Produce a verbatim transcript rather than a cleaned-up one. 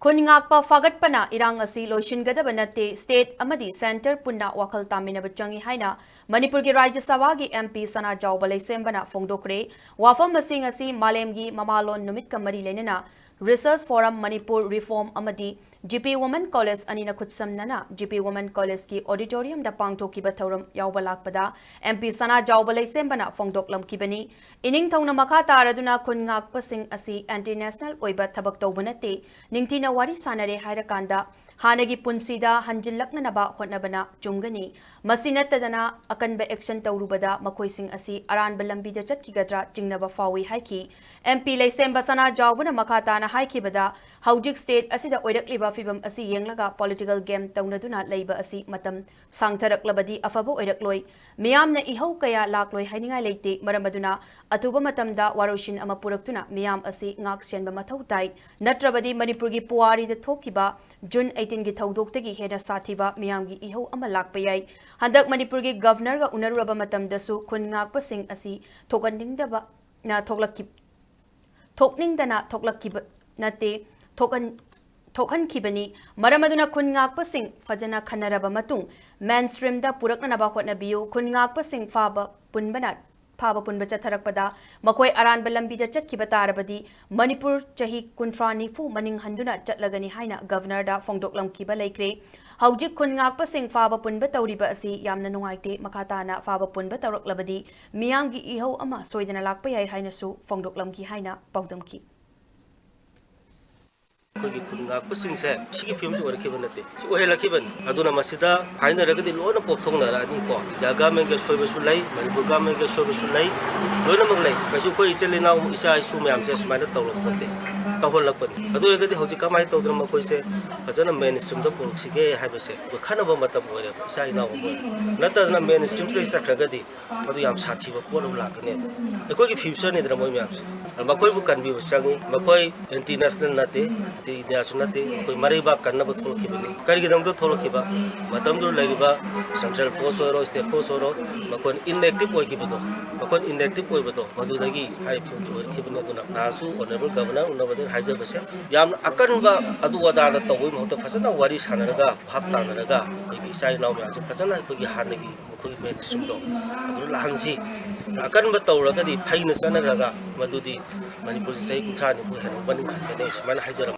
ꯈꯨꯟ ꯉꯥꯛꯄ ꯐꯥꯒꯠꯄꯅ ꯏꯔꯥꯡ ꯑꯁꯤ ꯂꯣꯏꯁꯤꯟꯒꯗꯕ ꯅꯠꯇꯦ, state ꯑꯃꯗꯤ centre ꯄꯨꯟꯅ ꯋꯥꯈꯜ ꯇꯥꯃꯤꯟꯅꯕ ꯆꯪꯏ ꯍꯥꯏꯅ ꯃꯅꯤꯄꯨꯔꯒꯤ ꯔꯥꯖ꯭ꯌ ꯁꯚꯥꯒꯤ MP ꯁꯅꯥꯖꯥꯎꯕ ꯂꯩꯁꯦꯝꯕꯅ ꯐꯣꯡꯗꯣꯛꯈ꯭ꯔꯦ꯫ ꯋꯥꯐꯝ ꯑꯁꯤꯡ ꯑꯁꯤ ꯃꯥꯂꯦꯝꯒꯤ ꯃꯃꯥꯂꯣꯟ ꯅꯨꯃꯤꯠꯀ ꯃꯔꯤ ꯂꯩꯅꯅ Research Forum Manipur Reform ꯑꯃꯗꯤ G P Women College ꯑꯅꯤꯅ ꯈꯨꯠꯁꯝꯅꯅ G P Women Collegeꯀꯤ auditoriumꯗ ꯄꯥꯡꯊꯣꯛꯈꯤꯕ ꯊꯧꯔꯝ ꯌꯥꯎꯕ ꯂꯥꯛꯄꯗ MP ꯁꯅꯥꯖꯥꯎꯕ ꯂꯩꯁꯦꯝꯕꯅ ꯐꯣꯡꯗꯣꯛꯂꯝꯈꯤꯕꯅꯤ꯫ ꯏꯅꯤꯡꯊꯧꯅ ꯃꯈꯥ ꯇꯥꯔꯗꯨꯅ ꯈꯨꯟ ꯉꯥꯛꯄꯁꯤꯡ ꯑꯁꯤ anti-national ꯑꯣꯏꯕ ꯊꯕꯛ ꯇꯧꯕ ꯅꯠꯇꯦ, ꯅꯤꯡꯊꯤꯅ ꯋꯥꯔꯤ ꯁꯥꯅꯔꯦ ꯍꯥꯏꯔꯀꯥꯟꯗ ꯍꯥꯟꯅꯒꯤ ꯄꯨꯟꯁꯤꯗ ꯍꯟꯖꯤꯜꯂꯛꯅꯅꯕ ꯍꯣꯠꯅꯕꯅ ꯆꯨꯝꯒꯅꯤ꯫ ꯃꯁꯤ ꯅꯠꯇꯗꯅ ꯑꯀꯟꯕ action ꯇꯧꯔꯨꯕꯗ ꯃꯈꯣꯏꯁꯤꯡ ꯑꯁꯤ ꯑꯔꯥꯟꯕ ꯂꯝꯕꯤꯗ ꯆꯠꯈꯤꯒꯗ꯭ꯔꯥ ꯆꯤꯡꯅꯕ ꯐꯥꯎꯏ ꯍꯥꯏꯈꯤ꯫ MP ꯂꯩꯁꯦꯝꯕ ꯁꯅꯥꯖꯥꯎꯕꯅ ꯃꯈꯥ ꯇꯥꯅ ꯍꯥꯏꯈꯤꯕꯗ, ꯍꯧꯖꯤꯛ state ꯑꯁꯤꯗ ꯑꯣꯏꯔꯛꯂꯤꯕ ꯐꯤꯚꯝ ꯑꯁꯤ ꯌꯦꯡꯂꯒ political game ꯇꯧꯅꯗꯨꯅ ꯂꯩꯕ ꯑꯁꯤ ꯃꯇꯝ ꯁꯥꯡꯊꯔꯛꯂꯕꯗꯤ ꯑꯐꯕ ꯑꯣꯏꯔꯛꯂꯣꯏ꯫ ꯃꯤꯌꯥꯝꯅ ꯏꯍꯧ ꯀꯌꯥ ꯂꯥꯛꯂꯣꯏ ꯍꯥꯏꯅꯤꯡꯉꯥꯏ ꯂꯩꯇꯦ꯫ ꯃꯔꯝ ꯑꯗꯨꯅ ꯑꯊꯨꯕ ꯃꯇꯝꯗ ꯋꯥꯔꯣꯏꯁꯤꯟ ꯑꯃ ꯄꯨꯔꯛꯇꯨꯅ ꯃꯤꯌꯥꯝ ꯑꯁꯤ ꯉꯥꯛ ꯁꯦꯟꯕ ꯃꯊꯧ ꯇꯥꯏ꯫ ꯅꯠꯇ꯭ꯔꯕꯗꯤ ꯃꯅꯤꯄꯨꯔꯒꯤ ꯄꯨꯋꯥꯔꯤꯗ ꯊꯣꯛꯈꯤꯕ June eighteenꯒꯤ ꯊꯧꯗꯣꯛꯇꯒꯤ ꯍꯦꯟꯅ ꯁꯥꯊꯤꯕ ꯃꯤꯌꯥꯝꯒꯤ ꯏꯍꯧ ꯑꯃ ꯂꯥꯛꯄ ꯌꯥꯏ꯫ ꯍꯟꯗꯛ ꯃꯅꯤꯄꯨꯔꯒꯤ Governorꯒ ꯎꯅꯔꯨꯔꯕ ꯃꯇꯝꯗꯁꯨ ꯈꯨꯟ ꯉꯥꯛꯄꯁꯤꯡ ꯑꯁꯤ ꯊꯣꯛꯍꯟꯅꯤꯡꯗꯕꯅ ꯊꯣꯛꯂꯛꯈꯤ-, ꯊꯣꯛꯅꯤꯡꯗꯅ ꯊꯣꯛꯂꯛꯈꯤꯕ ꯅꯠꯇꯦ, ꯊꯣꯛꯍꯟ-, ꯊꯣꯛꯍꯟꯈꯤꯕꯅꯤ꯫ ꯃꯔꯝ ꯑꯗꯨꯅ ꯈꯨꯟ ꯉꯥꯛꯄꯁꯤꯡ ꯐꯖꯅ ꯈꯟꯅꯔꯕ ꯃꯇꯨꯡ mainstreamꯗ ꯄꯨꯔꯛꯅꯅꯕ ꯍꯣꯠꯅꯕꯤꯌꯨ꯫ ꯈꯨꯟ ꯉꯥꯛꯄꯁꯤꯡ ꯐꯥꯕ ꯄꯨꯟꯕꯅ, ꯐꯥꯕ ꯄꯨꯟꯕ ꯆꯠꯊꯔꯛꯄꯗ ꯃꯈꯣꯏ ꯑꯔꯥꯟꯕ ꯂꯝꯕꯤꯗ ꯆꯠꯈꯤꯕ ꯇꯥꯔꯕꯗꯤ ꯃꯅꯤꯄꯨꯔ ꯆꯍꯤ ꯀꯨꯟꯊ꯭ꯔꯥ ꯅꯤꯐꯨ ꯃꯅꯤꯡ ꯍꯟꯗꯨꯅ ꯆꯠꯂꯒꯅꯤ ꯍꯥꯏꯅ Governorꯗ ꯐꯣꯡꯗꯣꯛꯂꯝꯈꯤꯕ ꯂꯩꯈ꯭ꯔꯦ꯫ ꯍꯧꯖꯤꯛ ꯈꯨꯟ ꯉꯥꯛꯄꯁꯤꯡ ꯐꯥꯕ ꯄꯨꯟꯕ ꯇꯧꯔꯤꯕ ꯑꯁꯤ ꯌꯥꯝꯅ ꯅꯨꯡꯉꯥꯏꯇꯦ꯫ ꯃꯈꯥ ꯇꯥꯅ ꯐꯥꯕ ꯄꯨꯟꯕ ꯇꯧꯔꯛꯂꯕꯗꯤ ꯃꯤꯌꯥꯝꯒꯤ ꯏꯍꯧ ꯑꯃ ꯁꯣꯏꯗꯅ ꯂꯥꯛꯄ ꯌꯥꯏ ꯍꯥꯏꯅꯁꯨ ꯐꯣꯡꯗꯣꯛꯂꯝꯈꯤ ꯍꯥꯏꯅ ꯄꯥꯎꯗꯝꯈꯤ꯫ ꯑꯩꯈꯣꯏꯒꯤ ꯈꯨꯟ ꯉꯥꯛꯄꯁꯤꯡꯁꯦ ꯁꯤꯒꯤ ꯐꯤꯕꯝꯁꯤ ꯑꯣꯏꯔꯛꯈꯤꯕ ꯅꯠꯇꯦ, ꯁꯤ ꯑꯣꯏꯍꯜꯂꯛꯈꯤꯕꯅꯤ꯫ ꯑꯗꯨꯅ ꯃꯁꯤꯗ ꯍꯥꯏꯅꯔꯒꯗꯤ ꯂꯣꯏꯅ ꯄꯣꯛꯊꯣꯛꯅꯔꯛꯑꯅꯤꯀꯣ꯫ ꯏꯟꯗꯤꯌꯥ governmentꯀꯤ ꯑꯁꯣꯏꯕꯁꯨ ꯂꯩ, ꯃꯅꯤꯄꯨꯔ governmentꯀꯤ ꯑꯁꯣꯏꯕꯁꯨ ꯂꯩ, ꯂꯣꯏꯅꯃꯛ ꯂꯩ꯫ ꯀꯩꯁꯨ ꯑꯩꯈꯣꯏ ꯏꯆꯤꯜ ꯏꯅꯥꯎ, ꯏꯆꯥ ꯏꯁꯨ ꯃꯌꯥꯝꯁꯦ ꯁꯨꯃꯥꯏꯅ ꯇꯧꯔꯛꯄ ꯅꯠꯇꯦ, ꯇꯧꯍꯜꯂꯛꯄꯅꯤ꯫ ꯑꯗꯨ ꯑꯣꯏꯔꯒꯗꯤ ꯍꯧꯖꯤꯛ ꯀꯃꯥꯏꯅ ꯇꯧꯗꯅ ꯃꯈꯣꯏꯁꯦ ꯐꯖꯅ mainstreamꯗ ꯄꯨꯔꯛꯁꯤꯒꯦ ꯍꯥꯏꯕꯁꯦ ꯑꯩꯈꯣꯏ ꯈꯟꯅꯕ ꯃꯇꯝ ꯑꯣꯏꯔꯦꯕ, ꯏꯆꯥ ꯏꯅꯥꯎ ꯑꯃ ꯑꯣꯏꯔꯦ꯫ ꯅꯠꯇ꯭ꯔꯒꯅ mainstreamꯁꯤꯗꯒꯤ ꯆꯠꯈ꯭ꯔꯒꯗꯤ ꯃꯗꯨ ꯌꯥꯝ ꯁꯥꯊꯤꯕ ꯄꯣꯠ ꯑꯃ ꯂꯥꯛꯀꯅꯦꯕ꯫ ꯑꯩꯈꯣꯏꯒꯤ futureꯅꯤꯗꯅ ꯃꯣꯏ ꯃꯌꯥꯝꯁꯦ꯫ ꯃꯈꯣꯏꯕꯨ ꯀꯟꯕꯤꯕ ꯆꯪꯉꯤ꯫ ꯃꯈꯣꯏ anti-national ꯅꯠꯇꯦ, anti-Indiaꯁꯨ ꯅꯠꯇꯦ꯫ ꯃꯈꯣꯏ ꯃꯔꯩꯕꯥꯛ ꯀꯟꯅꯕ ꯊꯣꯛꯂꯛꯈꯤꯕꯅꯤ꯫ ꯀꯔꯤꯒꯤꯗꯃꯛꯇ ꯊꯣꯛꯂꯛꯈꯤꯕ? ꯃꯇꯝꯗꯨꯗ ꯂꯩꯔꯤꯕ central force ꯑꯣꯏꯔꯣ, state force ꯑꯣꯏꯔꯣ, ꯃꯈꯣꯏꯅ inactive ꯑꯣꯏꯈꯤꯕꯗꯣ, ꯃꯈꯣꯏꯅ inactive ꯑꯣꯏꯕꯗꯣ, ꯃꯗꯨꯗꯒꯤ ꯍꯥꯏꯔꯤꯕ ꯐꯤꯕꯝꯁꯤ ꯑꯣꯏꯔꯛꯈꯤꯕꯅꯤ꯫ ꯑꯗꯨꯅ ꯅꯍꯥꯟꯁꯨ Honourable Governor ꯎꯅꯕꯗ ꯍꯥꯏꯖꯕꯁꯦ꯫ ꯌꯥꯝꯅ ꯑꯀꯟꯕ ꯑꯗꯨ ꯑꯗꯥꯗ ꯇꯧꯕꯒꯤ ꯃꯍꯨꯠꯇ ꯐꯖꯅ ꯋꯥꯔꯤ ꯁꯥꯟꯅꯔꯒ, ꯚꯥꯞ ꯇꯥꯅꯔꯒ, ꯑꯩꯈꯣꯏꯒꯤ ꯏꯆꯥ ꯏꯅꯥꯎ ꯃꯌꯥꯝꯁꯦ ꯐꯖꯅ ꯑꯩꯈꯣꯏꯒꯤ ꯍꯥꯟꯅꯒꯤ ꯃꯈꯣꯏꯒꯤ ꯃꯦꯟꯁꯤꯡꯗꯣ ꯑꯗꯨ ꯂꯥꯛꯍꯟꯁꯤ꯫ ꯑꯀꯟꯕ ꯇꯧꯔꯒꯗꯤ, ꯐꯩꯅ ꯆꯠꯅꯈ꯭ꯔꯒ, ꯃꯗꯨꯗꯤ ꯃꯅꯤꯄꯨꯔꯁꯤ ꯆꯍꯤ ꯀꯨꯟꯊ꯭ꯔꯥ ꯅꯤꯐꯨ ꯍꯦꯟꯅ ꯃꯅꯤꯡ ꯍꯟꯒꯅꯤ, ꯁꯨꯃꯥꯏꯅ ꯍꯥꯏꯖꯔꯝꯃꯤ꯫